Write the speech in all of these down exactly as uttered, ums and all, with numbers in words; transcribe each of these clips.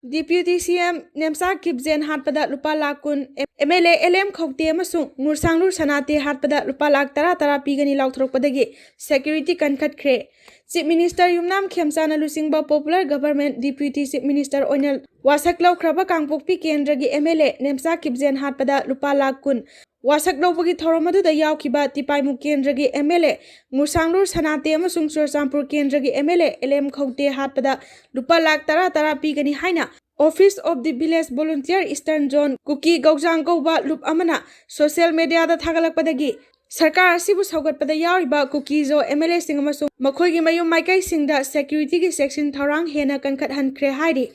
Deputy C M Nemcha ꯀꯤꯞꯖꯦꯟ ꯍꯥꯠꯄꯗ ꯂꯨꯄꯥ ꯂꯥꯈ ꯀꯨꯟ, M L A L M ꯈꯧꯇꯦ ꯑꯃꯁꯨꯡ ꯉꯨꯔꯁꯥꯡꯂꯨꯔ ꯁꯅꯥꯇꯦ ꯍꯥꯠꯄꯗ ꯂꯨꯄꯥ ꯂꯥꯈ ꯇꯔꯥ ꯇꯔꯥ ꯄꯤꯒꯅꯤ ꯂꯥꯎꯊꯣꯔꯛꯄꯗꯒꯤ ꯁꯦꯀ꯭ꯌꯨꯔꯤꯇꯤ ꯀꯟꯈꯠꯈ꯭ꯔꯦ꯫ ꯆꯤꯐ ꯃꯤꯅꯤꯁꯇꯔ ꯌꯨꯝꯅꯥꯝ ꯈꯦꯝꯆꯥꯅ ꯂꯨꯆꯤꯡꯕ popular government deputy chief minister ꯑꯣꯏꯅ ꯋꯥꯁꯛ ꯂꯧꯈ꯭ꯔꯕ ꯀꯥꯡꯄꯣꯛꯄꯤ ꯀꯦꯟꯗ꯭ꯔꯒꯤ M L A ꯅꯦꯝꯆꯥ ꯀꯤꯞꯖꯦꯟ ꯍꯥꯠꯄꯗ ꯂꯨꯄꯥ ꯂꯥꯈ ꯀꯨꯟ, ꯋꯥꯁꯛ ꯂꯧꯕꯒꯤ ꯊꯧꯔꯝ ꯑꯗꯨꯗ ꯌꯥꯎꯈꯤꯕ ꯇꯤꯄꯥꯏꯃꯨ ꯀꯦꯟꯗ꯭ꯔꯒꯤ M L A ꯉꯨꯔꯁꯥꯡꯂꯨꯔ ꯁꯅꯥꯇꯦ ꯑꯃꯁꯨꯡ ꯆꯨꯔꯆꯥꯟꯄꯨꯔ ꯀꯦꯟꯗ꯭ꯔꯒꯤ M L A L M ꯈꯧꯇꯦ ꯍꯥꯠꯄꯗ ꯂꯨꯄꯥ ꯂꯥꯈ ꯇꯔꯥ ꯇꯔꯥ ꯄꯤꯒꯅꯤ ꯍꯥꯏꯅ Office of the Village Volunteer Eastern Zone ꯀꯨꯀꯤ ꯒꯧꯖꯥꯡ ꯀꯧꯕ ꯂꯨꯞ ꯑꯃꯅ ꯁꯣꯁꯤꯌꯦꯜ ꯃꯦꯗꯤꯌꯥꯗ ꯊꯥꯒꯠꯂꯛꯄꯗꯒꯤ ꯁꯔꯀꯥꯔ ꯑꯁꯤꯕꯨ ꯁꯧꯒꯠꯄꯗ ꯌꯥꯎꯔꯤꯕ ꯀꯨꯀꯤꯖꯣ M L A ꯁꯤꯡ ꯑꯃꯁꯨꯡ ꯃꯈꯣꯏꯒꯤ ꯃꯌꯨꯝ ꯃꯥꯏꯀꯩꯁꯤꯡꯗ ꯁꯦꯀ꯭ꯌꯨꯔꯤꯇꯤꯒꯤ ꯆꯦꯛꯁꯤꯟ ꯊꯧꯔꯥꯡ ꯍꯦꯟꯅ ꯀꯟꯈꯠꯍꯟꯈ꯭ꯔꯦ ꯍꯥꯏꯔꯤ꯫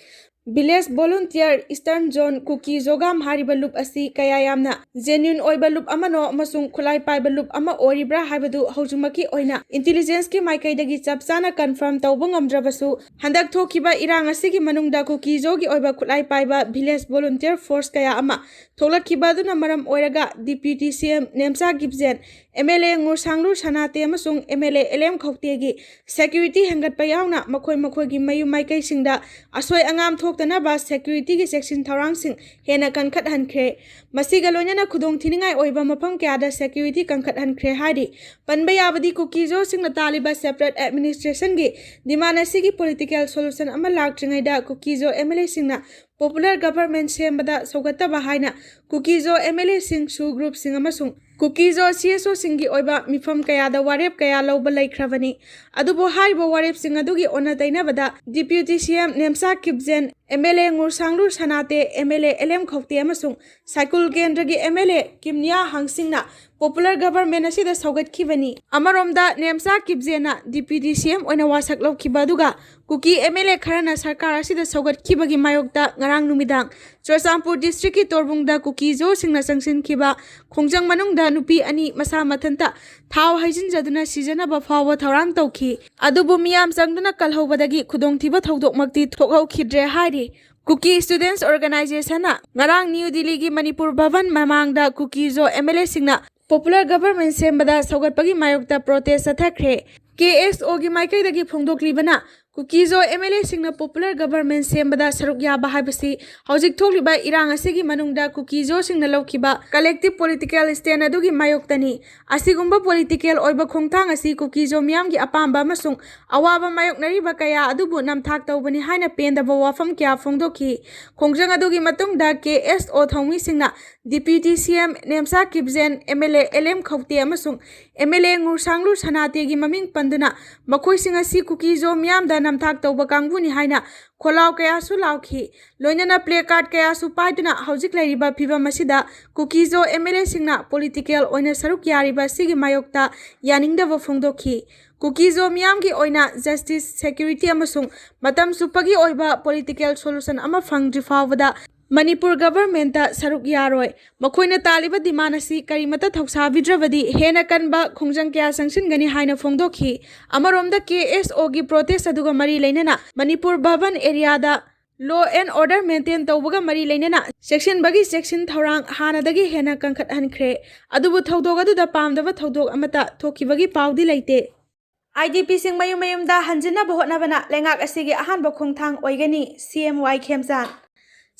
Village Volunteer Eastern Zone ꯀꯨꯀꯤ ꯖꯣꯒꯥꯝ ꯍꯥꯏꯔꯤꯕ ꯂꯨꯞ ꯑꯁꯤ ꯀꯌꯥ ꯌꯥꯝꯅ ꯖꯦꯅ꯭ꯌꯨꯟ ꯑꯣꯏꯕ ꯂꯨꯞ ꯑꯃꯅꯣ ꯑꯃꯁꯨꯡ ꯈꯨꯠꯂꯥꯏ ꯄꯥꯏꯕ ꯂꯨꯞ ꯑꯃ ꯑꯣꯏꯔꯤꯕ꯭ꯔꯥ ꯍꯥꯏꯕꯗꯨ ꯍꯧꯖꯤꯛꯃꯛꯀꯤ ꯑꯣꯏꯅ ꯏꯟꯇꯤꯂꯤꯖꯦꯟꯁꯀꯤ ꯃꯥꯏꯀꯩꯗꯒꯤ ꯆꯞ ꯆꯥꯅ ꯀꯟꯐꯥꯔꯝ ꯇꯧꯕ ꯉꯝꯗ꯭ꯔꯕꯁꯨ, ꯍꯟꯗꯛ ꯊꯣꯛꯈꯤꯕ ꯏꯔꯥꯡ ꯑꯁꯤꯒꯤ ꯃꯅꯨꯡꯗ ꯀꯨꯀꯤꯖꯣꯒꯤ ꯑꯣꯏꯕ ꯈꯨꯠꯂꯥꯏ ꯄꯥꯏꯕ Village Volunteer Force ꯀꯌꯥ ꯑꯃ ꯊꯣꯛꯂꯛꯈꯤꯕ ꯑꯗꯨꯅ ꯃꯔꯝ ꯑꯣꯏꯔꯒ deputy C M Nemcha Kipgen, M L A Ngursanglur Sanate ꯑꯃꯁꯨꯡ M L A L M ꯈꯧꯇꯦꯒꯤ ꯁꯦꯀ꯭ꯌꯨꯔꯤꯇꯤ ꯍꯦꯟꯒꯠꯄ ꯌꯥꯎꯅ ꯃꯈꯣꯏ ꯃꯈꯣꯏꯒꯤ ꯃꯌꯨꯝ ꯃꯥꯏꯀꯩꯁꯤꯡꯗ ꯑꯁꯣꯏ ꯑꯉꯥꯝ ꯊꯣꯛꯇꯅꯕ ꯁꯦꯀ꯭ꯌꯨꯔꯤꯇꯤꯒꯤ ꯆꯦꯛꯁꯤꯟ ꯊꯧꯔꯥꯡꯁꯤꯡ ꯍꯦꯟꯅ ꯀꯟꯈꯠꯍꯟꯈ꯭ꯔꯦ꯫ ꯃꯁꯤꯒ ꯂꯣꯏꯅꯅ ꯈꯨꯗꯣꯡꯊꯤꯅꯤꯡꯉꯥꯏ ꯑꯣꯏꯕ ꯃꯐꯝ ꯀꯌꯥꯗ ꯁꯦꯀ꯭ꯌꯨꯔꯤꯇꯤ ꯀꯟꯈꯠꯍꯟꯈ꯭ꯔꯦ ꯍꯥꯏꯔꯤ꯫ ꯄꯟꯕ ꯌꯥꯕꯗꯤ ꯀꯨꯀꯤꯖꯣꯁꯤꯡꯅ ꯇꯥꯜꯂꯤꯕ ꯁꯦꯄꯔꯦꯠ ꯑꯦꯗꯃꯤꯅꯤꯁꯇ꯭ꯔꯦꯁꯟꯒꯤ ꯗꯤꯃꯥꯟ ꯑꯁꯤꯒꯤ ꯄꯣꯂꯤꯇꯤꯀꯦꯜ ꯁꯣꯂꯨꯁꯟ ꯑꯃ ꯂꯥꯛꯇ꯭ꯔꯤꯉꯩꯗ ꯀꯨꯀꯤꯖꯣ ꯑꯦꯝ ꯑꯦꯜ ꯑꯦꯁꯤꯡꯅ ꯄꯣꯄꯨꯂꯔ ꯒꯚꯔꯟꯃꯦꯟꯠ ꯁꯦꯝꯕꯗ ꯁꯧꯒꯠꯇꯕ ꯍꯥꯏꯅ ꯀꯨꯀꯤꯖꯣ ꯑꯦꯝ ꯑꯦꯜ ꯑꯦꯁꯤꯡ, ꯁꯨ ꯒ꯭ꯔꯨꯞꯁꯤꯡ ꯑꯃꯁꯨꯡ ꯀꯨꯀꯤꯖꯣ ꯁꯤ ꯑꯦꯁ ꯑꯣꯁꯤꯡꯒꯤ ꯑꯣꯏꯕ ꯃꯤꯐꯝ ꯀꯌꯥꯗ ꯋꯥꯔꯦꯞ ꯀꯌꯥ ꯂꯧꯕ ꯂꯩꯈ꯭ꯔꯕꯅꯤ꯫ ꯑꯗꯨꯕꯨ ꯍꯥꯏꯔꯤꯕ ꯋꯥꯔꯦꯞꯁꯤꯡ ꯑꯗꯨꯒꯤ ꯑꯣꯟꯅ ꯇꯩꯅꯕꯗ deputy C M Nemcha Kipgen, M L A Ngursanglur Sanate, M L A L M Khaute ꯑꯃꯁꯨꯡ ꯁꯥꯏꯀꯨꯜ ꯀꯦꯟꯗ꯭ꯔꯒꯤ ꯑꯦꯝ ꯑꯦꯜ ꯑꯦ ꯀꯤꯝꯅꯤꯌꯥ ꯍꯥꯡꯁꯤꯡꯅ ꯄꯣꯄꯨꯂꯔ ꯒꯚꯔꯟꯃꯦꯟꯠ ꯑꯁꯤꯗ ꯁꯧꯒꯠꯈꯤꯕꯅꯤ꯫ ꯑꯃꯔꯣꯝꯗ ꯅꯦꯝꯆꯥ ꯀꯤꯞꯖꯦꯟꯅ ꯗꯤꯄ꯭ꯌꯨꯇꯤ ꯁꯤ ꯑꯦꯝ ꯑꯣꯏꯅ ꯋꯥꯁꯛ ꯂꯧꯈꯤꯕ ꯑꯗꯨꯒ ꯀꯨꯀꯤ ꯑꯦꯝ ꯑꯦꯜ ꯑꯦ ꯈꯔꯅ ꯁꯔꯀꯥꯔ ꯑꯁꯤꯗ ꯁꯧꯒꯠꯈꯤꯕꯒꯤ ꯃꯥꯌꯣꯛꯇ ꯉꯔꯥꯡ ꯅꯨꯃꯤꯗꯥꯡ ꯆꯨꯔꯆꯥꯟꯄꯨꯔ ꯗꯤꯁꯇ꯭ꯔꯤꯛꯀꯤ ꯇꯣꯔꯕꯨꯡꯗ ꯀꯨꯀꯤꯖꯣꯁꯤꯡꯅ ꯆꯪꯁꯤꯟꯈꯤꯕ ꯈꯣꯡꯖꯪ ꯃꯅꯨꯡꯗ ꯅꯨꯄꯤ ꯑꯅꯤ ꯃꯁꯥ ꯃꯊꯟꯇ ꯊꯥꯎ ꯍꯩꯖꯤꯟꯖꯗꯨꯅ ꯁꯤꯖꯅꯕ ꯐꯥꯎꯕ ꯊꯧꯔꯥꯡ ꯇꯧꯈꯤ꯫ ꯑꯗꯨꯕꯨ ꯃꯤꯌꯥꯝ ꯆꯪꯗꯨꯅ ꯀꯜꯍꯧꯕꯗꯒꯤ ꯈꯨꯗꯣꯡꯊꯤꯕ ꯊꯧꯗꯣꯛꯃꯛꯇꯤ ꯊꯣꯛꯍꯧꯈꯤꯗ꯭ꯔꯦ ꯍꯥꯏꯔꯤ꯫ ꯀꯨꯀꯤ ꯁ꯭ꯇꯨꯗꯦꯟꯠꯁ ꯑꯣꯔꯒꯅꯥꯏꯖꯦꯁꯟꯅ ꯉꯔꯥꯡ ꯅ꯭ꯌꯨ ꯗꯤꯜꯂꯤꯒꯤ ꯃꯅꯤꯄꯨꯔ ꯚꯕꯟ ꯃꯃꯥꯡꯗ ꯀꯨꯀꯤꯖꯣ ꯑꯦꯝ ꯑꯦꯜ ꯑꯦꯁꯤꯡꯅ ꯄꯣꯄꯨꯂꯔ ꯒꯚꯔꯟꯃꯦꯟꯠ ꯁꯦꯝꯕꯗ ꯁꯧꯒꯠꯄꯒꯤ ꯃꯥꯌꯣꯛꯇ ꯄ꯭ꯔꯣꯇꯦꯁ ꯆꯠꯊꯈ꯭ꯔꯦ꯫ ꯀꯦ ꯑꯦꯁ ꯑꯣꯒꯤ ꯃꯥꯏꯀꯩꯗꯒꯤ ꯐꯣꯡꯗꯣꯛꯂꯤꯕꯅ ꯀꯨꯀꯤꯖꯣ ꯑꯦꯝ ꯑꯦꯜ ꯑꯦꯁꯤꯡꯅ ꯄꯣꯄꯨꯂꯔ ꯒꯚꯔꯟꯃꯦꯟ ꯁꯦꯝꯕꯗ ꯁꯔꯨꯛ ꯌꯥꯕ ꯍꯥꯏꯕꯁꯤ ꯍꯧꯖꯤꯛ ꯊꯣꯛꯂꯤꯕ ꯏꯔꯥꯡ ꯑꯁꯤꯒꯤ ꯃꯅꯨꯡꯗ ꯀꯨꯀꯤꯖꯣꯁꯤꯡꯅ ꯂꯧꯈꯤꯕ ꯀꯂꯦꯛꯇꯤꯚ ꯄꯣꯂꯤꯇꯤꯀꯦꯜ ꯁ꯭ꯇꯦꯟ ꯑꯗꯨꯒꯤ ꯃꯥꯌꯣꯛꯇꯅꯤ꯫ ꯑꯁꯤꯒꯨꯝꯕ ꯄꯣꯂꯤꯇꯤꯀꯦꯜ ꯑꯣꯏꯕ ꯈꯣꯡꯊꯥꯡ ꯑꯁꯤ ꯀꯨꯀꯤꯖꯣ ꯃꯤꯌꯥꯝꯒꯤ ꯑꯄꯥꯝꯕ ꯑꯃꯁꯨꯡ ꯑꯋꯥꯕ ꯃꯥꯌꯣꯛꯅꯔꯤꯕ ꯀꯌꯥ ꯑꯗꯨꯕꯨ ꯅꯝꯊꯥꯛ ꯇꯧꯕꯅꯤ ꯍꯥꯏꯅ ꯄꯦꯟꯗꯕ ꯋꯥꯐꯝ ꯀꯌꯥ ꯐꯣꯡꯗꯣꯛꯈꯤ꯫ ꯈꯣꯡꯖꯪ ꯑꯗꯨꯒꯤ ꯃꯇꯨꯡꯗ ꯀꯦ ꯑꯦꯁ ꯑꯣ ꯊꯧꯃꯤꯁꯤꯡꯅ deputy C M Nemcha Kipgen, M L A L M Khaute ꯑꯃꯁꯨꯡ ꯑꯦꯝ ꯑꯦꯜ ꯑꯦ ꯉꯨꯔꯁꯥꯡꯂꯨ ꯁꯅꯥꯇꯦꯒꯤ ꯃꯃꯤꯡ ꯄꯟꯗꯨꯅ ꯃꯈꯣꯏꯁꯤꯡ ꯑꯁꯤ ꯀꯨꯀꯤꯖꯣ ꯃꯤꯌꯥꯝꯗ ꯅꯝꯊꯥꯛ ꯇꯧꯕ ꯀꯥꯡꯕꯨꯅꯤ ꯍꯥꯏꯅ ꯈꯣꯜꯂꯥꯎ ꯀꯌꯥꯁꯨ ꯂꯥꯎꯈꯤ꯫ ꯂꯣꯏꯅꯅ ꯄ꯭ꯂꯦ ꯀꯥꯔꯗ ꯀꯌꯥꯁꯨ ꯄꯥꯏꯗꯨꯅ ꯍꯧꯖꯤꯛ ꯂꯩꯔꯤꯕ ꯐꯤꯚꯝ ꯑꯁꯤꯗ ꯀꯨꯀꯤꯖꯣ ꯑꯦꯝ ꯑꯦꯜ ꯑꯦꯁꯤꯡꯅ ꯄꯣꯂꯤꯇꯤꯀꯦꯜ ꯑꯣꯏꯅ ꯁꯔꯨꯛ ꯌꯥꯔꯤꯕ ꯑꯁꯤꯒꯤ ꯃꯥꯌꯣꯛꯇ ꯌꯥꯅꯤꯡꯗꯕ ꯐꯣꯡꯗꯣꯛꯈꯤ꯫ ꯀꯨꯀꯤꯖꯣ ꯃꯤꯌꯥꯝꯒꯤ ꯑꯣꯏꯅ ꯖꯁꯇꯤꯁ, ꯁꯦꯀ꯭ꯌꯨꯔꯤꯇꯤ ꯑꯃꯁꯨꯡ ꯃꯇꯝ ꯆꯨꯞꯄꯒꯤ ꯑꯣꯏꯕ ꯄꯣꯂꯤꯇꯤꯀꯦꯜ ꯁꯣꯂꯨꯁꯟ ꯑꯃ ꯐꯪꯗ꯭ꯔꯤ ꯐꯥꯎꯕꯗ ꯃꯅꯤꯄꯨꯔ ꯒꯚꯔꯟꯃꯦꯟꯠꯇ ꯁꯔꯨꯛ ꯌꯥꯔꯣꯏ꯫ ꯃꯈꯣꯏꯅ ꯇꯥꯜꯂꯤꯕ ꯗꯤꯃꯥꯟ ꯑꯁꯤ ꯀꯔꯤꯃꯠꯇ ꯊꯧꯁꯥꯕꯤꯗ꯭ꯔꯕꯗꯤ ꯍꯦꯟꯅ ꯀꯟꯕ ꯈꯣꯡꯖꯪ ꯀꯌꯥ ꯆꯪꯁꯤꯟꯒꯅꯤ ꯍꯥꯏꯅ ꯐꯣꯡꯗꯣꯛꯈꯤ꯫ ꯑꯃꯔꯣꯝꯗ ꯀꯦ ꯑꯦꯁ ꯑꯣꯒꯤ ꯄ꯭ꯔꯣꯇꯦꯁ ꯑꯗꯨꯒ ꯃꯔꯤ ꯂꯩꯅꯅ ꯃꯅꯤꯄꯨꯔ ꯚꯕꯟ ꯑꯦꯔꯤꯌꯥꯗ ꯂꯣ ꯑꯦꯟ ꯑꯣꯔꯗꯔ ꯃꯦꯟꯇꯦꯟ ꯇꯧꯕꯒ ꯃꯔꯤ ꯂꯩꯅꯅ ꯆꯦꯛꯁꯤꯟꯕꯒꯤ ꯆꯦꯛꯁꯤꯟ ꯊꯧꯔꯥꯡ ꯍꯥꯟꯅꯗꯒꯤ ꯍꯦꯟꯅ ꯀꯟꯈꯠꯍꯟꯈ꯭ꯔꯦ꯫ ꯑꯗꯨꯕꯨ ꯊꯧꯗꯣꯛ ꯑꯗꯨꯗ ꯄꯥꯝꯗꯕ ꯊꯧꯗꯣꯛ ꯑꯃꯠꯇ ꯊꯣꯛꯈꯤꯕꯒꯤ ꯄꯥꯎꯗꯤ ꯂꯩꯇꯦ꯫ ꯑꯥꯏ ꯗꯤ ꯄꯤꯁꯤꯡ ꯃꯌꯨꯝ ꯃꯌꯨꯝꯗ ꯍꯟꯖꯤꯟꯅꯕ ꯍꯣꯠꯅꯕꯅ ꯂꯩꯉꯥꯛ ꯑꯁꯤꯒꯤ ꯑꯍꯥꯟꯕ ꯈꯣꯡꯊꯥꯡ ꯑꯣꯏꯒꯅꯤ, ꯁꯤ ꯑꯦꯝ ꯋꯥꯏ ꯈꯦꯝꯆꯥꯟ꯫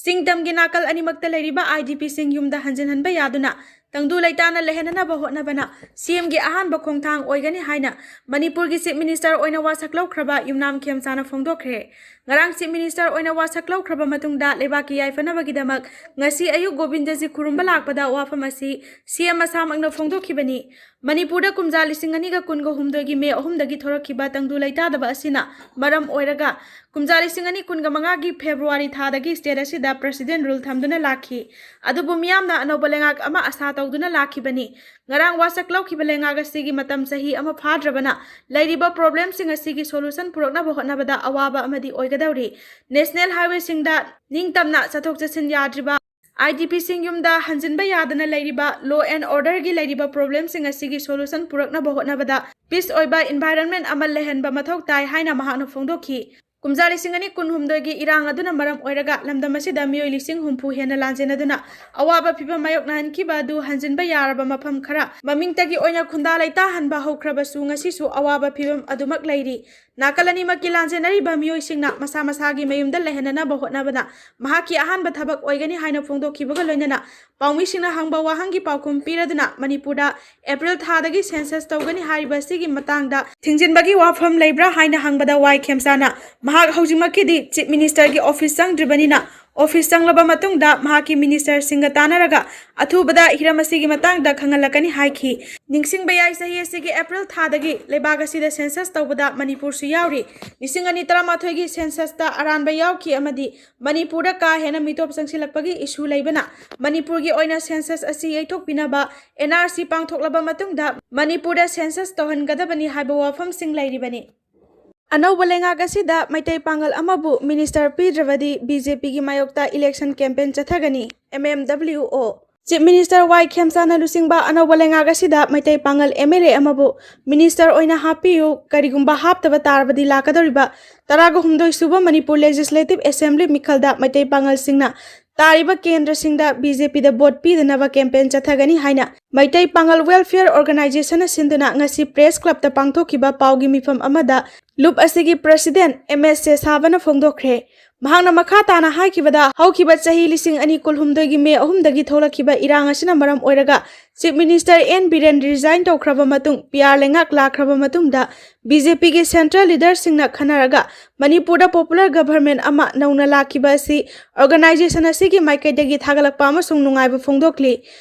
ꯆꯤꯡ ꯇꯝꯒꯤ ꯅꯥꯀꯜ ꯑꯅꯤꯃꯛꯇ ꯂꯩꯔꯤꯕ ꯑꯥꯏ ꯗꯤ ꯄꯤꯁꯤꯡ ꯌꯨꯝꯗ ꯍꯟꯖꯤꯟꯍꯟꯕ ꯌꯥꯗꯨꯅ ꯇꯪꯗꯨ ꯂꯩꯇꯥꯅ ꯂꯩꯍꯟꯅꯅꯕ ꯍꯣꯠꯅꯕꯅ ꯁꯤ ꯑꯦꯝꯒꯤ ꯑꯍꯥꯟꯕ ꯈꯣꯡꯊꯥꯡ ꯑꯣꯏꯒꯅꯤ ꯍꯥꯏꯅ ꯃꯅꯤꯄꯨꯔꯒꯤ ꯆꯤꯐ ꯃꯤꯅꯤꯁꯇꯔ ꯑꯣꯏꯅ ꯋꯥꯁꯛ ꯂꯧꯈ꯭ꯔꯕ ꯌꯨꯝꯅꯥꯝ ꯈꯦꯝꯆꯥꯅ ꯐꯣꯡꯗꯣꯛꯈ꯭ꯔꯦ꯫ ꯉꯔꯥꯡ ꯆꯤꯐ ꯃꯤꯅꯤꯁꯇꯔ ꯑꯣꯏꯅ ꯋꯥꯁꯛ ꯂꯧꯈ꯭ꯔꯕ ꯃꯇꯨꯡꯗ ꯂꯩꯕꯥꯛꯀꯤ ꯌꯥꯏꯐꯅꯕꯒꯤꯗꯃꯛ ꯉꯁꯤ ꯑꯌꯨꯛ ꯒꯣꯕꯤꯟꯗꯖꯤ ꯈꯨꯔꯨꯝꯕ ꯂꯥꯛꯄꯗ ꯋꯥꯐꯝ ꯑꯁꯤ ꯁꯤ ꯑꯦꯝ ꯃꯁꯥꯃꯛꯅ ꯐꯣꯡꯗꯣꯛꯈꯤꯕꯅꯤ꯫ ꯃꯅꯤꯄꯨꯔꯗ ꯀꯨꯝꯖꯥ ꯂꯤꯁꯤꯡ ꯑꯅꯤꯒ ꯀꯨꯟꯒ ꯍꯨꯝꯗꯣꯏꯒꯤ ꯃꯦ ꯑꯍꯨꯝꯗꯒꯤ ꯊꯣꯔꯛꯈꯤꯕ ꯇꯪꯗꯨ ꯂꯩꯇꯥꯗꯕ ꯑꯁꯤꯅ ꯃꯔꯝ ꯑꯣꯏꯔꯒ ꯀꯨꯝꯖꯥ ꯂꯤꯁꯤꯡ ꯑꯅꯤ ꯀꯨꯟꯒ ꯃꯉꯥꯒꯤ ꯐꯦꯕ꯭ꯔꯨꯋꯥꯔꯤ ꯊꯥꯗꯒꯤ ꯁ꯭ꯇꯦꯠ ꯑꯁꯤꯗ ꯄ꯭ꯔꯦꯁꯤꯗꯦꯟ ꯔꯨꯜ ꯊꯝꯗꯨꯅ ꯂꯥꯛꯈꯤ꯫ ꯑꯗꯨꯕꯨ ꯃꯤꯌꯥꯝꯅ ꯑꯅꯧꯕ ꯂꯩꯉꯥꯛ ꯑꯃ ꯑꯁꯥ ꯇꯧꯗꯨꯅ ꯂꯥꯛꯈꯤꯕꯅꯤ꯫ ꯉꯔꯥꯡ ꯋꯥꯁꯛ ꯂꯧꯈꯤꯕ ꯂꯩꯉꯥꯛ ꯑꯁꯤꯒꯤ ꯃꯇꯝ ꯆꯍꯤ ꯑꯃ ꯐꯥꯗ꯭ꯔꯕꯅ ꯂꯩꯔꯤꯕ ꯄ꯭ꯔꯣꯕ꯭ꯂꯦꯝꯁꯤꯡ ꯑꯁꯤꯒꯤ ꯁꯣꯂꯨꯁꯟ ꯄꯨꯔꯛꯅꯕ ꯍꯣꯠꯅꯕꯗ ꯑꯋꯥꯕ ꯑꯃꯗꯤ ꯑꯣꯏꯒꯗꯧꯔꯤ꯫ ꯅꯦꯁꯅꯦꯜ ꯍꯥꯏꯋꯦꯁꯤꯡꯗ ꯅꯤꯡꯇꯝꯅ ꯆꯠꯊꯣꯛ ꯆꯠꯁꯤꯟ ꯌꯥꯗ꯭ꯔꯤꯕ, ꯑꯥꯏ ꯗꯤ ꯄꯤꯁꯤꯡ ꯌꯨꯝꯗ ꯍꯟꯖꯤꯟꯕ ꯌꯥꯗꯅ ꯂꯩꯔꯤꯕ, ꯂꯣ ꯑꯦꯟ ꯑꯣꯔꯗꯔꯒꯤ ꯂꯩꯔꯤꯕ ꯄ꯭ꯔꯣꯕ꯭ꯂꯦꯝꯁꯤꯡ ꯑꯁꯤꯒꯤ ꯁꯣꯂꯨꯁꯟ ꯄꯨꯔꯛꯅꯕ ꯍꯣꯠꯅꯕꯗ ꯄꯤꯁ ꯑꯣꯏꯕ ꯏꯟꯚꯥꯏꯔꯟꯃꯦꯟ ꯑꯃ ꯂꯩꯍꯟꯕ ꯃꯊꯧ ꯇꯥꯏ ꯍꯥꯏꯅ ꯃꯍꯥꯛꯅ ꯐꯣꯡꯗꯣꯛꯈꯤ꯫ ꯀꯨꯝꯖꯥ ꯂꯤꯁꯤꯡ ꯑꯅꯤ ꯀꯨꯟꯍꯨꯝꯗꯣꯏꯒꯤ ꯏꯔꯥꯡ ꯑꯗꯨꯅ ꯃꯔꯝ ꯑꯣꯏꯔꯒ ꯂꯝꯗꯝ ꯑꯁꯤꯗ ꯃꯤꯑꯣꯏ ꯂꯤꯁꯤꯡ ꯍꯨꯝꯐꯨ ꯍꯦꯟꯅ ꯂꯥꯟꯖꯦꯟꯅꯗꯨꯅ ꯑꯋꯥꯕ ꯐꯤꯚꯝ ꯃꯥꯌꯣꯛꯅꯍꯟꯈꯤꯕ ꯑꯗꯨ ꯍꯟꯖꯤꯟꯕ ꯌꯥꯔꯕ ꯃꯐꯝ ꯈꯔ, ꯃꯃꯤꯡꯇꯒꯤ ꯑꯣꯏꯅ ꯈꯨꯟꯗꯥ ꯂꯩꯇꯥꯍꯟꯕ ꯍꯧꯈ꯭ꯔꯕꯁꯨ, ꯉꯁꯤꯁꯨ ꯑꯋꯥꯕ ꯐꯤꯚꯝ ꯑꯗꯨꯃꯛ ꯂꯩꯔꯤ꯫ ꯅꯥꯀꯜ ꯑꯅꯤꯃꯛꯀꯤ ꯂꯥꯟꯖꯦꯟꯅꯔꯤꯕ ꯃꯤꯑꯣꯏꯁꯤꯡꯅ ꯃꯁꯥ ꯃꯁꯥꯒꯤ ꯃꯌꯨꯝꯗ ꯂꯩꯍꯟꯅꯅꯕ ꯍꯣꯠꯅꯕꯅ ꯃꯍꯥꯛꯀꯤ ꯑꯍꯥꯟꯕ ꯊꯕꯛ ꯑꯣꯏꯒꯅꯤ ꯍꯥꯏꯅ ꯐꯣꯡꯗꯣꯛꯈꯤꯕꯒ ꯂꯣꯏꯅꯅ ꯄꯥꯎꯃꯤꯁꯤꯡꯅ ꯍꯪꯕ ꯋꯥꯍꯪꯒꯤ ꯄꯥꯎꯈꯨꯝ ꯄꯤꯔꯗꯨꯅ ꯃꯅꯤꯄꯨꯔꯗ ꯑꯦꯄ꯭ꯔꯤꯜ ꯊꯥꯗꯒꯤ ꯁꯦꯟꯁꯁ ꯇꯧꯒꯅꯤ ꯍꯥꯏꯔꯤꯕ ꯑꯁꯤꯒꯤ ꯃꯇꯥꯡꯗ ꯊꯤꯡꯖꯤꯟꯕꯒꯤ ꯋꯥꯐꯝ ꯂꯩꯕ꯭ꯔꯥ ꯍꯥꯏꯅ ꯍꯪꯕꯗ ꯋꯥꯏ ꯈꯦꯝꯆꯥꯅ ꯃꯍꯥꯛ ꯍꯧꯖꯤꯛꯃꯛꯀꯤꯗꯤ ꯆꯤꯐ ꯃꯤꯅꯤꯁꯇꯔꯒꯤ ꯑꯣꯐꯤꯁ ꯆꯪꯗ꯭ꯔꯤꯕꯅꯤꯅ, ꯑꯣꯐꯤꯁ ꯆꯪꯂꯕ ꯃꯇꯨꯡꯗ ꯃꯍꯥꯛꯀꯤ ꯃꯤꯅꯤꯁꯇꯔꯁꯤꯡꯒ ꯇꯥꯟꯅꯔꯒ ꯑꯊꯨꯕꯗ ꯍꯤꯔꯝ ꯑꯁꯤꯒꯤ ꯃꯇꯥꯡꯗ ꯈꯪꯍꯜꯂꯛꯀꯅꯤ ꯍꯥꯏꯈꯤ꯫ ꯅꯤꯡꯁꯤꯡꯕ ꯌꯥꯏ, ꯆꯍꯤ ꯑꯁꯤꯒꯤ ꯑꯦꯄ꯭ꯔꯤꯜ ꯊꯥꯗꯒꯤ ꯂꯩꯕꯥꯛ ꯑꯁꯤꯗ ꯁꯦꯟꯁꯁ ꯇꯧꯕꯗ ꯃꯅꯤꯄꯨꯔꯁꯨ ꯌꯥꯎꯔꯤ꯫ ꯂꯤꯁꯤꯡ ꯑꯅꯤ ꯇꯔꯥꯃꯥꯊꯣꯏꯒꯤ ꯁꯦꯟꯁꯁꯇ ꯑꯔꯥꯟꯕ ꯌꯥꯎꯈꯤ ꯑꯃꯗꯤ ꯃꯅꯤꯄꯨꯔꯗ ꯀꯥ ꯍꯦꯟꯅ ꯃꯤꯇꯣꯞ ꯆꯪꯁꯤꯜꯂꯛꯄꯒꯤ ꯏꯁꯨ ꯂꯩꯕꯅ ꯃꯅꯤꯄꯨꯔꯒꯤ ꯑꯣꯏꯅ ꯁꯦꯟꯁꯁ ꯑꯁꯤ ꯌꯩꯊꯣꯛꯄꯤꯅꯕ ꯑꯦꯟ ꯑꯥꯔ ꯁꯤ ꯄꯥꯡꯊꯣꯛꯂꯕ ꯃꯇꯨꯡꯗ ꯃꯅꯤꯄꯨꯔꯗ ꯁꯦꯟꯁꯁ ꯇꯧꯍꯟꯒꯗꯕꯅꯤ ꯍꯥꯏꯕ ꯋꯥꯐꯝꯁꯤꯡ ꯂꯩꯔꯤꯕꯅꯤ꯫ ꯑꯅꯧꯕ ꯂꯩꯉꯥꯛ ꯑꯁꯤꯗ ꯃꯩꯇꯩ ꯄꯥꯉꯜ ꯑꯃꯕꯨ ꯃꯤꯅꯤꯁꯇꯔ ꯄꯤꯗ꯭ꯔꯕꯗꯤ ꯕꯤ ꯖꯦ ꯄꯤꯒꯤ ꯃꯥꯌꯣꯛꯇ ꯏꯂꯦꯛꯁꯟ ꯀꯦꯝꯄꯦꯟ ꯆꯠꯊꯒꯅꯤ, M M W O. Chief minister Y ꯈꯦꯝꯆꯥꯅ ꯂꯨꯆꯤꯡꯕ ꯑꯅꯧꯕ ꯂꯩꯉꯥꯛ ꯑꯁꯤꯗ Meitei Pangal M L A ꯑꯃꯕꯨ ꯃꯤꯅꯤꯁꯇꯔ ꯑꯣꯏꯅ ꯍꯥꯞꯄꯤꯌꯨ, ꯀꯔꯤꯒꯨꯝꯕ ꯍꯥꯞꯇꯕ ꯇꯥꯔꯕꯗꯤ ꯂꯥꯛꯀꯗꯧꯔꯤꯕ ꯇꯔꯥꯒ ꯍꯨꯝꯗꯣꯏ ꯁꯨꯕ ꯃꯅꯤꯄꯨꯔ ꯂꯦꯖꯤꯁꯂꯦꯇꯤꯚ ꯑꯦꯁꯦꯝꯕ꯭ꯂꯤ ꯃꯤꯈꯜꯗ ꯃꯩꯇꯩ ꯄꯥꯉꯜꯁꯤꯡꯅ ꯇꯥꯔꯤꯕ ꯀꯦꯟꯗ꯭ꯔꯁꯤꯡꯗ ꯕꯤ ꯖꯦ ꯄꯤꯗ ꯚꯣꯠ ꯄꯤꯗꯅꯕ ꯀꯦꯝꯄꯦꯟ ꯆꯠꯊꯒꯅꯤ ꯍꯥꯏꯅ ꯃꯩꯇꯩ ꯄꯥꯉꯜ ꯋꯦꯜꯐꯤꯌꯔ ꯑꯣꯔꯒꯅꯥꯏꯖꯦꯁꯟꯅ ꯁꯤꯟꯗꯨꯅ ꯉꯁꯤ ꯄ꯭ꯔꯦꯁ ꯀ꯭ꯂꯕꯇ ꯄꯥꯡꯊꯣꯛꯈꯤꯕ ꯄꯥꯎꯒꯤ ꯃꯤꯐꯝ ꯑꯃꯗ ꯂꯨꯞ ꯑꯁꯤꯒꯤ ꯄ꯭ꯔꯁꯤꯗꯦꯟꯠ ꯑꯦꯝ ꯑꯦꯁ ꯁꯦꯁꯥꯕꯅ ꯐꯣꯡꯗꯣꯛꯈ꯭ꯔꯦ꯫ ꯃꯍꯥꯛꯅ ꯃꯈꯥ ꯇꯥꯅ ꯍꯥꯏꯈꯤꯕꯗ, ꯍꯧꯈꯤꯕ ꯆꯍꯤ ꯂꯤꯁꯤꯡ ꯑꯅꯤ ꯀꯨꯟꯍꯨꯝꯗꯣꯏꯒꯤ ꯃꯦ ꯑꯍꯨꯝꯗꯒꯤ ꯊꯣꯛꯂꯛꯈꯤꯕ ꯏꯔꯥꯡ ꯑꯁꯤꯅ ꯃꯔꯝ ꯑꯣꯏꯔꯒ chief minister N Biren resign ꯇꯧꯈ꯭ꯔꯕ ꯃꯇꯨꯡ ꯄꯤ ꯑꯥꯔ ꯂꯩꯉꯥꯛ ꯂꯥꯛꯈ꯭ꯔꯕ ꯃꯇꯨꯡꯗ ꯕꯤ ꯖꯦ ꯄꯤꯒꯤ ꯁꯦꯟꯇ꯭ꯔꯦꯜ ꯂꯤꯗꯔꯁꯤꯡꯅ ꯈꯟꯅꯔꯒ ꯃꯅꯤꯄꯨꯔꯗ ꯄꯣꯄꯨꯂꯔ ꯒꯚꯔꯟꯃꯦꯟꯠ ꯑꯃ ꯅꯧꯅ ꯂꯥꯛꯈꯤꯕ ꯑꯁꯤ ꯑꯣꯔꯒꯅꯥꯏꯖꯦꯁꯟ ꯑꯁꯤꯒꯤ ꯃꯥꯏꯀꯩꯗꯒꯤ ꯊꯥꯒꯠꯂꯛꯄ ꯑꯃꯁꯨꯡ ꯅꯨꯡꯉꯥꯏꯕ ꯐꯣꯡꯗꯣꯛꯂꯤ꯫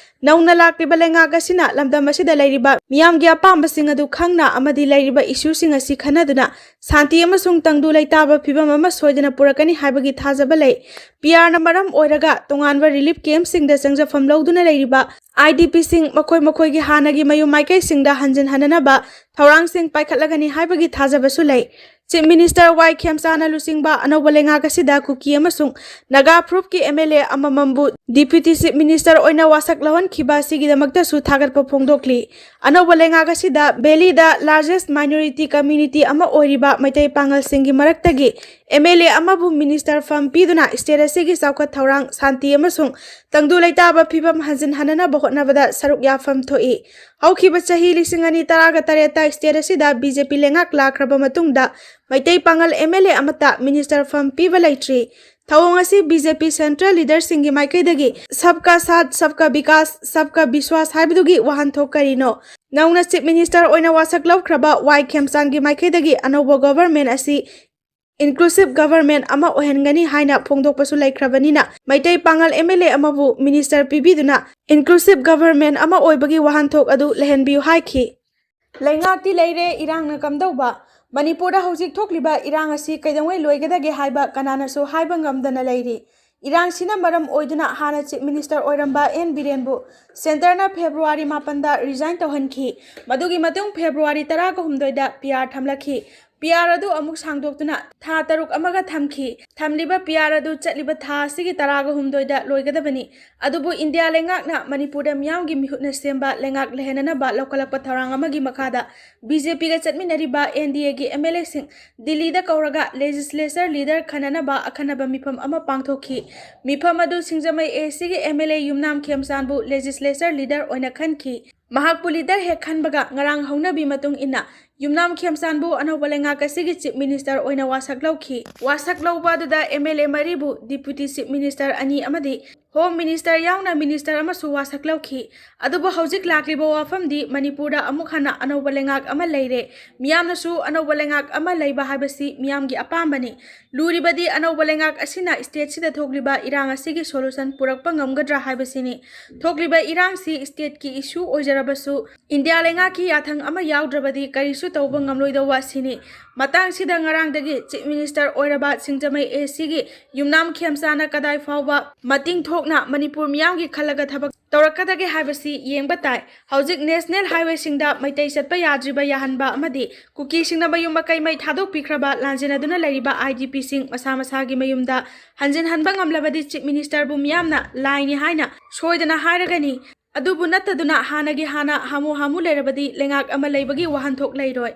ꯅꯧꯅ ꯂꯥꯛꯂꯤꯕ ꯂꯩꯉꯥꯛ ꯑꯁꯤꯅ ꯂꯝꯗꯝ ꯑꯁꯤꯗ ꯂꯩꯔꯤꯕ ꯃꯤꯌꯥꯝꯒꯤ ꯑꯄꯥꯝꯕꯁꯤꯡ ꯑꯗꯨ ꯈꯪꯅ ꯑꯃꯗꯤ ꯂꯩꯔꯤꯕ ꯏꯁꯨꯁꯤꯡ ꯑꯁꯤ ꯈꯟꯅꯗꯨꯅ ꯁꯥꯟꯇꯤ ꯑꯃꯁꯨꯡ ꯇꯪꯗꯨ ꯂꯩꯇꯥꯕ ꯐꯤꯕꯝ ꯑꯃ ꯁꯣꯏꯗꯅ ꯄꯨꯔꯛꯀꯅꯤ ꯍꯥꯏꯕꯒꯤ ꯊꯥꯖꯕ ꯂꯩ꯫ ꯄꯤ ꯑꯥꯔꯅ ꯃꯔꯝ ꯑꯣꯏꯔꯒ ꯇꯣꯉꯥꯟꯕ ꯔꯤꯂꯤꯐ ꯀꯦꯝꯞꯁꯤꯡꯗ ꯆꯪꯖꯐꯝ ꯂꯧꯗꯨꯅ ꯂꯩꯔꯤꯕ ꯑꯥꯏ ꯗꯤ ꯄꯤꯁꯤꯡ ꯃꯈꯣꯏ ꯃꯈꯣꯏꯒꯤ ꯍꯥꯟꯅꯒꯤ ꯃꯌꯨꯝ ꯃꯥꯏꯀꯩꯁꯤꯡꯗ ꯍꯟꯖꯤꯟꯍꯟꯅꯅꯕ ꯊꯧꯔꯥꯡꯁꯤꯡ ꯄꯥꯏꯈꯠꯂꯒꯅꯤ ꯍꯥꯏꯕꯒꯤ ꯊꯥꯖꯕꯁꯨ ꯂꯩ꯫ ꯆꯤꯐ ꯃꯤꯅꯤꯁꯇꯔ ꯋꯥꯏ ꯈꯦꯝꯆꯥꯅ ꯂꯨꯆꯤꯡꯕ ꯑꯅꯧꯕ ꯂꯩꯉꯥꯛ ꯑꯁꯤꯗ ꯀꯨꯀꯤ ꯑꯃꯁꯨꯡ ꯅꯥꯒꯥ ꯐꯨꯔꯨꯞꯀꯤ ꯑꯦꯝ ꯑꯦꯜ ꯑꯦ ꯑꯃꯃꯝꯕꯨ Deputy Chief Minister ꯑꯣꯏꯅ ꯋꯥꯁꯛ ꯂꯧꯍꯟꯈꯤꯕ ꯑꯁꯤꯒꯤꯗꯃꯛꯇꯁꯨ ꯊꯥꯒꯠꯄ ꯐꯣꯡꯗꯣꯛꯂꯤ꯫ ꯑꯅꯧꯕ ꯂꯩꯉꯥꯛ ꯑꯁꯤꯗ Valley ꯗ largest minority community ꯑꯃ ꯑꯣꯏꯔꯤꯕ ꯃꯩꯇꯩ ꯄꯥꯉꯜꯁꯤꯡꯒꯤ ꯃꯔꯛꯇꯒꯤ M L A ꯑꯃꯕꯨ minister ꯐꯝ ꯄꯤꯗꯨꯅ state ꯑꯁꯤꯒꯤ ꯆꯥꯎꯈꯠ ꯊꯧꯔꯥꯡ, ꯁꯥꯟꯇꯤ ꯑꯃꯁꯨꯡ ꯇꯪꯗꯨ ꯂꯩꯇꯥꯕ ꯐꯤꯕꯝ ꯍꯟꯖꯤꯟꯍꯟꯅꯅꯕ ꯍꯣꯠꯅꯕꯗ ꯁꯔꯨꯛ ꯌꯥꯐꯝ ꯊꯣꯛꯏ꯫ ꯍꯧꯈꯤꯕ ꯆꯍꯤ ꯂꯤꯁꯤꯡ ꯑꯅꯤ ꯇꯔꯥꯒ ꯇꯔꯦꯠꯇ state ꯑꯁꯤꯗ B J P ꯂꯩꯉꯥꯛ ꯂꯥꯛꯈ꯭ꯔꯕ ꯃꯇꯨꯡꯗ ꯃꯩꯇꯩ ꯄꯥꯉꯜ M L A ꯑꯃꯠꯇ minister ꯐꯝ ꯄꯤꯕ ꯂꯩꯇ꯭ꯔꯤ꯫ ꯊꯧꯑꯣꯡ ꯑꯁꯤ B J P central leaderꯁꯤꯡꯒꯤ ꯃꯥꯏꯀꯩꯗꯒꯤ Sabka Saath, Sabka Vikas, Sabka Vishwas ꯍꯥꯏꯕꯗꯨꯒꯤ ꯋꯥꯍꯟꯊꯣꯛ ꯀꯔꯤꯅꯣ? ꯅꯧꯅ Chief Minister ꯑꯣꯏꯅ ꯋꯥꯁꯛ ꯂꯧꯈ꯭ꯔꯕ Y ꯈꯦꯝꯆꯥꯟꯒꯤ ꯃꯥꯏꯀꯩꯗꯒꯤ ꯑꯅꯧꯕ government ꯑꯁꯤ inclusive government ꯑꯃ ꯑꯣꯏꯍꯟꯒꯅꯤ ꯍꯥꯏꯅ ꯐꯣꯡꯗꯣꯛꯄꯁꯨ ꯂꯩꯈ꯭ꯔꯕꯅꯤꯅ, ꯃꯩꯇꯩ ꯄꯥꯉꯜ M L A ꯑꯃꯕꯨ minister ꯄꯤꯕꯤꯗꯨꯅ inclusive government ꯑꯃ ꯑꯣꯏꯕꯒꯤ ꯋꯥꯍꯟꯊꯣꯛ ꯑꯗꯨ ꯂꯩꯍꯟꯕꯤꯌꯨ ꯍꯥꯏꯈꯤ꯫ ꯂꯩꯉꯥꯛꯇꯤ ꯂꯩꯔꯦ, ꯏꯔꯥꯡꯅ ꯀꯝꯗꯧꯕ? ꯃꯅꯤꯄꯨꯔꯗ ꯍꯧꯖꯤꯛ ꯊꯣꯛꯂꯤꯕ ꯏꯔꯥꯡ ꯑꯁꯤ ꯀꯩꯗꯧꯉꯩ ꯂꯣꯏꯒꯗꯒꯦ ꯍꯥꯏꯕ ꯀꯅꯥꯅꯁꯨ ꯍꯥꯏꯕ ꯉꯝꯗꯅ ꯂꯩꯔꯤ꯫ ꯏꯔꯥꯡꯁꯤꯅ ꯃꯔꯝ ꯑꯣꯏꯗꯨꯅ ꯍꯥꯟꯅ Chief Minister ꯑꯣꯏꯔꯝꯕ N ꯕꯤꯔꯦꯟꯕꯨ centreꯅ February ꯃꯥꯄꯟꯗ resign ꯇꯧꯍꯟꯈꯤ꯫ ꯃꯗꯨꯒꯤ ꯃꯇꯨꯡ February ꯇꯔꯥꯒ ꯍꯨꯝꯗꯣꯏꯗ P R ꯊꯝꯂꯛꯈꯤ꯫ P R ꯑꯗꯨ ꯑꯃꯨꯛ ꯁꯥꯡꯗꯣꯛꯇꯨꯅ ꯊꯥ ꯇꯔꯨꯛ ꯑꯃꯒ ꯊꯝꯈꯤ꯫ ꯊꯝꯂꯤꯕ P R ꯑꯗꯨ ꯆꯠꯂꯤꯕ ꯊꯥ ꯑꯁꯤꯒꯤ ꯇꯔꯥꯒ ꯍꯨꯝꯗꯣꯏꯗ ꯂꯣꯏꯒꯗꯕꯅꯤ꯫ ꯑꯗꯨꯕꯨ ꯏꯟꯗꯤꯌꯥ ꯂꯩꯉꯥꯛꯅ ꯃꯅꯤꯄꯨꯔꯗ ꯃꯤꯌꯥꯝꯒꯤ ꯃꯤꯍꯨꯠꯅ ꯁꯦꯝꯕ ꯂꯩꯉꯥꯛ ꯂꯩꯍꯟꯅꯅꯕ ꯂꯧꯈꯠꯂꯛꯄ ꯊꯧꯔꯥꯡ ꯑꯃꯒꯤ ꯃꯈꯥꯗ B J Pꯒ ꯆꯠꯃꯤꯟꯅꯔꯤꯕ N D Aꯒꯤ M L Aꯁꯤꯡ ꯗꯤꯜꯂꯤꯗ ꯀꯧꯔꯒ legislature leader ꯈꯟꯅꯅꯕ ꯑꯈꯟꯅꯕ ꯃꯤꯐꯝ ꯑꯃ ꯄꯥꯡꯊꯣꯛꯈꯤ꯫ ꯃꯤꯐꯝ ꯑꯗꯨ ꯁꯤꯡꯖꯃꯩ A Cꯒꯤ M L A Yumnam ꯈꯦꯝꯆꯥꯟꯕꯨ legislature leader ꯑꯣꯏꯅ ꯈꯟꯈꯤ꯫ ꯃꯍꯥꯛꯄꯨ leader ꯍꯦꯛ ꯈꯟꯕꯒ ꯉꯔꯥꯡ ꯍꯧꯅꯕꯤ ꯃꯇꯨꯡ ꯏꯟꯅ ꯌꯨꯝꯅꯥꯝ ꯈꯦꯝꯆꯥꯟꯕꯨ ꯑꯅꯧꯕ ꯂꯩꯉꯥꯛ ꯑꯁꯤꯒꯤ Chief Minister ꯑꯣꯏꯅ ꯋꯥꯁꯛ ꯂꯧꯈꯤ꯫ ꯋꯥꯁꯛ ꯂꯧꯕ ꯑꯗꯨꯗ M L A ꯃꯔꯤꯕꯨ Deputy Chief Minister ꯑꯅꯤ ꯑꯃꯗꯤ Home Minister ꯌꯥꯎꯅ minister ꯑꯃꯁꯨ ꯋꯥꯁꯛ ꯂꯧꯈꯤ꯫ ꯑꯗꯨꯕꯨ ꯍꯧꯖꯤꯛ ꯂꯥꯛꯂꯤꯕ ꯋꯥꯐꯝꯗꯤ ꯃꯅꯤꯄꯨꯔꯗ ꯑꯃꯨꯛ ꯍꯟꯅ ꯑꯅꯧꯕ ꯂꯩꯉꯥꯛ ꯑꯃ ꯂꯩꯔꯦ꯫ ꯃꯤꯌꯥꯝꯅꯁꯨ ꯑꯅꯧꯕ ꯂꯩꯉꯥꯛ ꯑꯃ ꯂꯩꯕ ꯍꯥꯏꯕꯁꯤ ꯃꯤꯌꯥꯝꯒꯤ ꯑꯄꯥꯝꯕꯅꯤ꯫ ꯂꯨꯔꯤꯕꯗꯤ ꯑꯅꯧꯕ ꯂꯩꯉꯥꯛ ꯑꯁꯤꯅ stateꯁꯤꯗ ꯊꯣꯛꯂꯤꯕ ꯏꯔꯥꯡ ꯑꯁꯤꯒꯤ solution ꯄꯨꯔꯛꯄ ꯉꯝꯒꯗ꯭ꯔꯥ ꯍꯥꯏꯕꯁꯤꯅꯤ꯫ ꯊꯣꯛꯂꯤꯕ ꯏꯔꯥꯡꯁꯤ stateꯀꯤ issue ꯑꯣꯏꯖꯔꯕꯁꯨ ꯏꯟꯗꯤꯌꯥ ꯂꯩꯉꯥꯛꯀꯤ ꯌꯥꯊꯪ ꯑꯃ ꯌꯥꯎꯗ꯭ꯔꯕꯗꯤ ꯀꯔꯤꯁꯨ ꯇꯧꯕ ꯉꯝꯂꯣꯏꯗꯧꯕ ꯑꯁꯤꯅꯤ꯫ ꯃꯇꯥꯡꯁꯤꯗ ꯉꯔꯥꯡꯗꯒꯤ Chief Minister ꯑꯣꯏꯔꯕ ꯁꯤꯡꯖꯃꯩ A Cꯒꯤ ꯌꯨꯝꯅꯥꯝ ꯈꯦꯝꯆꯥꯟꯅ ꯀꯗꯥꯏ ꯐꯥꯎꯕ ꯃꯇꯤꯡ ꯊꯣꯛ ꯅ ꯃꯅꯤꯄꯨꯔ ꯃꯤꯌꯥꯝꯒꯤ ꯈꯜꯂꯒ ꯊꯕꯛ ꯇꯧꯔꯛꯀꯗꯒꯦ ꯍꯥꯏꯕꯁꯤ ꯌꯦꯡꯕ ꯇꯥꯏ꯫ ꯍꯧꯖꯤꯛ ꯅꯦꯁꯅꯦꯜ ꯍꯥꯏꯋꯦꯁꯤꯡꯗ ꯃꯩꯇꯩ ꯆꯠꯄ ꯌꯥꯗ꯭ꯔꯤꯕ ꯌꯥꯍꯟꯕ ꯑꯃꯗꯤ ꯀꯨꯀꯤꯁꯤꯡꯅ ꯃꯌꯨꯝ ꯃꯀꯩ ꯃꯩ ꯊꯥꯗꯣꯛꯄꯤꯈ꯭ꯔꯕ ꯂꯥꯟꯖꯦꯟꯅꯗꯨꯅ ꯂꯩꯔꯤꯕ IDPꯁꯤꯡ ꯃꯁꯥ ꯃꯁꯥꯒꯤ ꯃꯌꯨꯝꯗ ꯍꯟꯖꯤꯟꯍꯟꯕ ꯉꯝꯂꯕꯗꯤ Chief Ministerꯕꯨ ꯃꯤꯌꯥꯝꯅ ꯂꯥꯏꯅꯤ ꯍꯥꯏꯅ ꯁꯣꯏꯗꯅ ꯍꯥꯏꯔꯒꯅꯤ꯫ ꯑꯗꯨꯕꯨ ꯅꯠꯇꯗꯨꯅ ꯍꯥꯟꯅꯒꯤ ꯍꯥꯟꯅ ꯍꯥꯃꯨ ꯍꯥꯃꯨ ꯂꯩꯔꯕꯗꯤ ꯂꯩꯉꯥꯛ ꯑꯃ ꯂꯩꯕꯒꯤ ꯋꯥꯍꯟꯊꯣꯛ ꯂꯩꯔꯣꯏ꯫